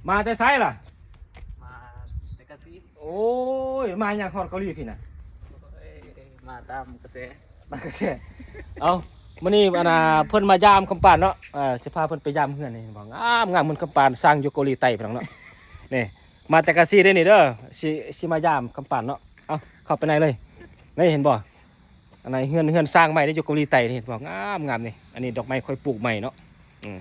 ມາແຕ່ໃສລະ? ມາແຕ່ກະສິ. ໂອ້ຍ ມາຫຍັງຮອດເກົາຫຼີພີ້ນະ? ໂອ້ຍ ມາຕາມກະແສ. ມາກະແສ. ເອົາ ມື້ນີ້ອັນນ່າ ເພິ່ນມາຢາມຄຳປານເນາະ. ເອີ ຊິພາເພິ່ນໄປຢາມເຮືອນນີ້ ເຫັນບໍ່? ງາມໆ ເຮືອນຄຳປານ ສ້າງຢູ່ເກົາຫຼີໃຕ້ພີ່ນ້ອງເນາະ. ນີ້ ມາແຕ່ກະສິເດ້ນີ້ເດີ ຊິ ຊິມາຢາມຄຳປານເນາະ. ເອົາ ເຂົ້າໄປໃນເລີຍ. ນີ້ເຫັນບໍ່? ອັນນີ້ເຮືອນ ເຮືອນສ້າງໃໝ່ເດ້ ຢູ່ເກົາຫຼີໃຕ້ນີ້ ເຫັນບໍ່? ງາມໆ ນີ້. ອັນນີ້ດອກໄມ້ຂ້ອຍປູກໃໝ່ເນາະ. ອືມ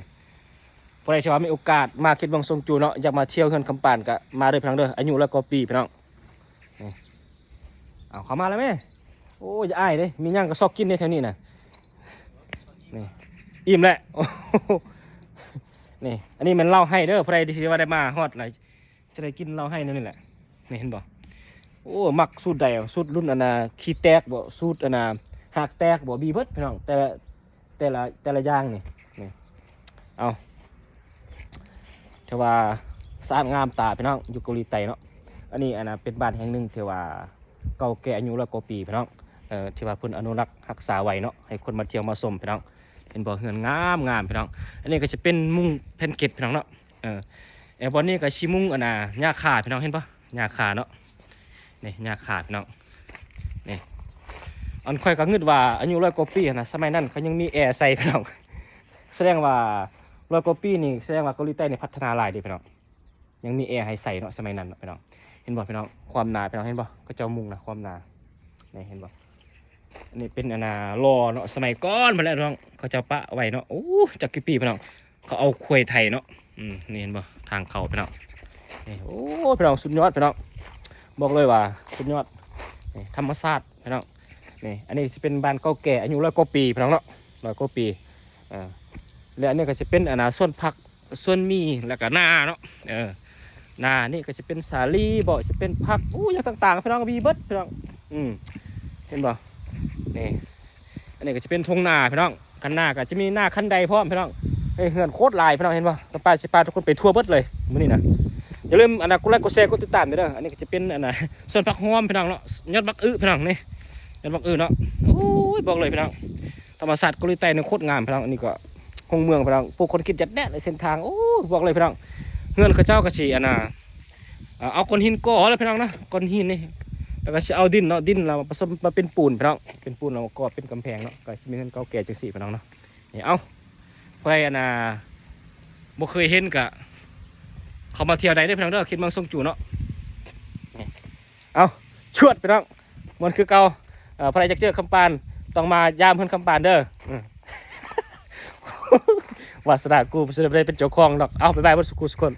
ຜູ້ໃດທີ່ວ່າມີໂອກາດມາເຂດເມືອງຊອງຈູເນາະ ຢາກມາທ່ຽວເຮືອນຄຳປານກະມາເດີພີ່ນ້ອງເດີ. ອາຍຸຮ້ອຍກວ່າປີພີ່ນ້ອງ. ນີ້ ເອົາ ເຂົ້າມາແລ້ວແມ່. ໂອ້ຍ ຢ່າອາຍເດ້ ມີຫຍັງກະຊອກກິນເດ້ແຖວນີ້ນະ. ນີ້ ອີ່ມແລ້ວ. ນີ້ ອັນນີ້ແມ່ນເຫຼົ້າໄຮ່ເດີ ຜູ້ໃດທີ່ວ່າໄດ້ມາຮອດລະ ຈະໄດ້ກິນເຫຼົ້າໄຮ່ແນວນີ້ແຫຼະ. ນີ້ເຫັນບໍ່? ໂອ້ ມັກສູດໃດ? ສູດລຸ້ນອັນນ່າ ຂີ້ແຕກບໍ? ສູດອັນນ່າ ຮາກແຕກບໍ? ມີເບິດພີ່ນ້ອງ ແຕ່ລະ ແຕ່ລະ ແຕ່ລະຢ່າງນີ້. ນີ້ ເອົາ ຖືວ່າສະອາດງາມຕາພີ່ນ້ອງ ຢູ່ເກົາຫຼີໃຕ້ເນາະ. ອັນນີ້ອັນນ່າ ເປັນບ້ານແຫ່ງໜຶ່ງທີ່ວ່າເກົ່າແກ່ອາຍຸຮ້ອຍກວ່າປີພີ່ນ້ອງ. ເອີ ທີ່ວ່າເພິ່ນອະນຸລັກຮັກສາໄວ້ເນາະ ໃຫ້ຄົນມາທ່ຽວມາຊົມພີ່ນ້ອງ. ເຫັນບໍ່? ເຮືອນງາມໆ ພີ່ນ້ອງ. ອັນນີ້ກະຈະເປັນມຸງແຜ່ນເກັດພີ່ນ້ອງເນາະ. ເອີ ແອ ບ່ອນນີ້ກະຊິມຸງອັນນ່າ ຫຍ້າຄາພີ່ນ້ອງ ເຫັນບໍ່? ຫຍ້າຄາເນາະ. ນີ້ ຫຍ້າຄາພີ່ນ້ອງ. ນີ້ ອັນຂ້ອຍກະງຶດວ່າອາຍຸຮ້ອຍກວ່າປີຫັ້ນນະ ສະໄໝນັ້ນເຂົາຍັງມີແອໃສ່ພີ່ນ້ອງ. ສະແດງວ່າຮ້ອຍກວ່າປີນີ້ ສະແດງວ່າເກົາຫຼີໃຕ້ນີ້ພັດທະນາຫຼາຍເດ້ພີ່ນ້ອງ. ຍັງມີແອໃຫ້ໃສ່ເນາະ ສະໄໝນັ້ນເນາະພີ່ນ້ອງ. ເຫັນບໍ່ພີ່ນ້ອງ? ຄວາມໜາພີ່ນ້ອງ ເຫັນບໍ່? ເຂົາເຈົ້າມຸງນະ ຄວາມໜາ. ນີ້ ເຫັນບໍ່? ອັນນີ້ເປັນອັນນ່າ ຫຼໍ່ເນາະ ສະໄໝກ່ອນພຸ້ນແຫຼະພີ່ນ້ອງ ເຂົາເຈົ້າປະໄວ້ເນາະ. ໂອ້ ຈັກກີ່ປີພີ່ນ້ອງ ເຂົາເອົາຄວາຍໄຖເນາະ. ອືມ ນີ້ເຫັນບໍ່? ທາງເຂົ້າພີ່ນ້ອງ. ນີ້ ໂອ້ ພີ່ນ້ອງ ສຸດຍອດພີ່ນ້ອງ ບອກເລີຍວ່າສຸດຍອດ. ນີ້ ທຳມະຊາດພີ່ນ້ອງ. ນີ້ ອັນນີ້ຊິເປັນບ້ານເກົ່າແກ່ອາຍຸຮ້ອຍກວ່າປີພີ່ນ້ອງເນາະ ຮ້ອຍກວ່າປີ. ເອີ ແລະ ອັນນີ້ກະຊິເປັນອັນນ່າ ສວນຜັກ ສວນໝີ່ ແລ້ວກະນາເນາະ. ເອີ ນານີ້ກະຈະເປັນສາລີບໍ ຈະເປັນຜັກ ໂອ້ ຫຍັງຕ່າງໆ ພີ່ນ້ອງ ມີເບິດພີ່ນ້ອງ. ອືມ ເຫັນບໍ່? ນີ້ ອັນນີ້ກະຈະເປັນທົ່ງນາພີ່ນ້ອງ. ຄັນນາກະຈະມີນາຄັນໄດພ້ອມພີ່ນ້ອງ. ເອີ ເຮືອນໂຄດຫຼາຍພີ່ນ້ອງ ເຫັນບໍ່? ກະປາ ຊິພາທຸກຄົນໄປທົ່ວເບິດເລີຍມື້ນີ້ນະ. ຢ່າລືມອັນນ່າ ກົດໄລ ກົດແຊ ກົດຕິດຕາມເດີ. ອັນນີ້ກະຈະເປັນອັນນ່າ ສວນຜັກຫອມພີ່ນ້ອງເນາະ ຍອດບັກອຶພີ່ນ້ອງ. ນີ້ ຍອດບັກອຶເນາະ. ໂອ້ຍ ບອກເລີຍພີ່ນ້ອງ ທຳມະຊາດເກົາຫຼີໃຕ້ນີ້ໂຄດງາມພີ່ນ້ອງ. ອັນນີ້ກະ ໂຮງເມືອງພີ່ນ້ອງ ຜູ້ຄົນຄິດຈະແດ່ນໃນເສັ້ນທາງ. ໂອ້ ບອກເລີຍພີ່ນ້ອງ ເຮືອນເຂົາເຈົ້າກະຊິອັນນ່າ ເອົາ ເອົາກ້ອນຫີນກໍ່ແລ້ວພີ່ນ້ອງເນາະ ກ້ອນຫີນນີ້ ແລ້ວກະຊິເອົາດິນເນາະ ດິນແລ້ວມາປະສົມມາເປັນປູນພີ່ນ້ອງ ເປັນປູນແລ້ວກໍເປັນກຳແພງເນາະ. ກະຊິມີເຮືອນເກົ່າແກ່ຈັ່ງຊີ້ພີ່ນ້ອງເນາະ. ນີ້ ເອົາ ຜູ້ໃດອັນນ່າ ບໍ່ເຄີຍເຫັນກະເຂົ້າມາທ່ຽວໄດ້ເດີພີ່ນ້ອງເດີ ເຂດເມືອງຊອງຈູເນາະ. ນີ້ ເອົາ ຊວດພີ່ນ້ອງ ມ່ວນຄືເກົ່າ. ເອີ ໃຜຢາກເຈີຄຳປານ ຕ້ອງມາຢາມເຮືອນຄຳປານເດີ. ອືມ ວາສະໜາກູ ບໍ່ໄດ້ເປັນເຈົ້າຂອງດອກ. ເອົາ ບາຍບາຍເບິດສູ່ຄູ່ສູ່ຄົນ.